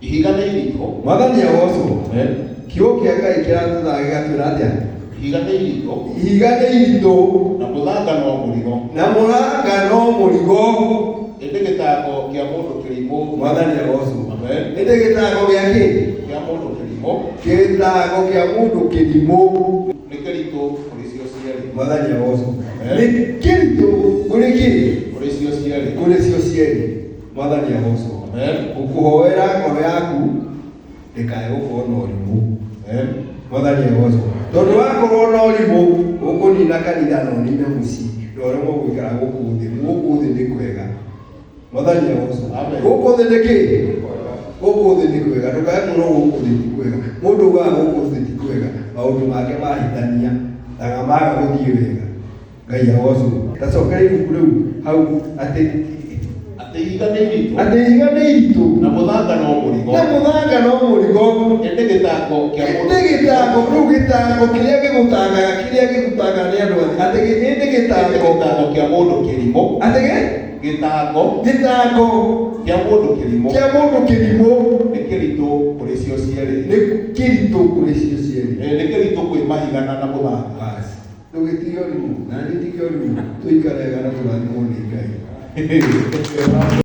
Ihiga nĩ iritũ. Mwathani agocwo. Amen. Kiugo kĩa Ngai kĩratũthaga gĩgatwĩra atĩa? Ihiga nĩ iritũ. Ihiga nĩ iritũ. Na mũthanga no mũrigo. Na mũranga no mũrigo. Ĩndĩ gĩtango kĩa mũndũ kĩrimũ. Mwathani agocwo. Amen. Ĩndĩ gĩtango gĩa kĩ? Kĩa mũndũ kĩrimũ. Gĩtango kĩa mũndũ kĩrimũ. Nĩ kĩritũ kũrĩ cio cierĩ. Mwathani agocwo. Amen. Nĩ kĩritũ kũrĩ kĩ? Kũrĩ cio cierĩ. Kũrĩ cio cierĩ. Mwathani agocwo. Amen. Ngũkũhoera ngoro yaku ndĩkae gũkorwo na ũrimũ. Amen. Mwathani agocwo. Tondũ wakorwo na ũrimũ ũkũnina kanitha na ũnine mũciĩ na ũremwo gũikara gũkũ thĩ. Gũkũ thĩ nĩ kwega. Mwathani agocwo. Amen. Gũkũ thĩ nĩ kĩ? Gũkũ thĩ nĩ kwega. Ndũkae kwĩrwo gũkũ thĩ ti kwega. Mũndũ ugaga gũkũ thĩ ti kwega, maũndũ make mahĩtania na maga gũthiĩ wega. Ngai agocwo. Ta cokera ibuku rĩu hau atĩ Atĩ ihiga nĩ iritũ. Atĩ ihiga nĩ iritũ. Na mũthanga no mũrigo. Na mũthanga no mũrigo. Ĩndĩ gĩtango kĩa mũndũ. Ĩndĩ gĩtango rĩu gĩtango kĩrĩa gĩgũtangaga kĩrĩa gĩgũtangaga nĩ andũ othe. Atĩ ĩndĩ gĩtango. Gĩtango kĩa mũndũ kĩrimũ. Atĩ gĩ? Gĩtango. Gĩtango. Kĩa mũndũ kĩrimũ. Kĩa mũndũ kĩrimũ. Nĩ kĩritũ kũrĩ cio cierĩ. Nĩ kĩritũ kũrĩ cio cierĩ. Nĩ kĩritũ kwĩ mahiga na mũthanga. Basi. Ndũgĩtige ũrimũ, na niĩ ndige ũrimũ, tũikare wega na tũrathimwo nĩ Ngai.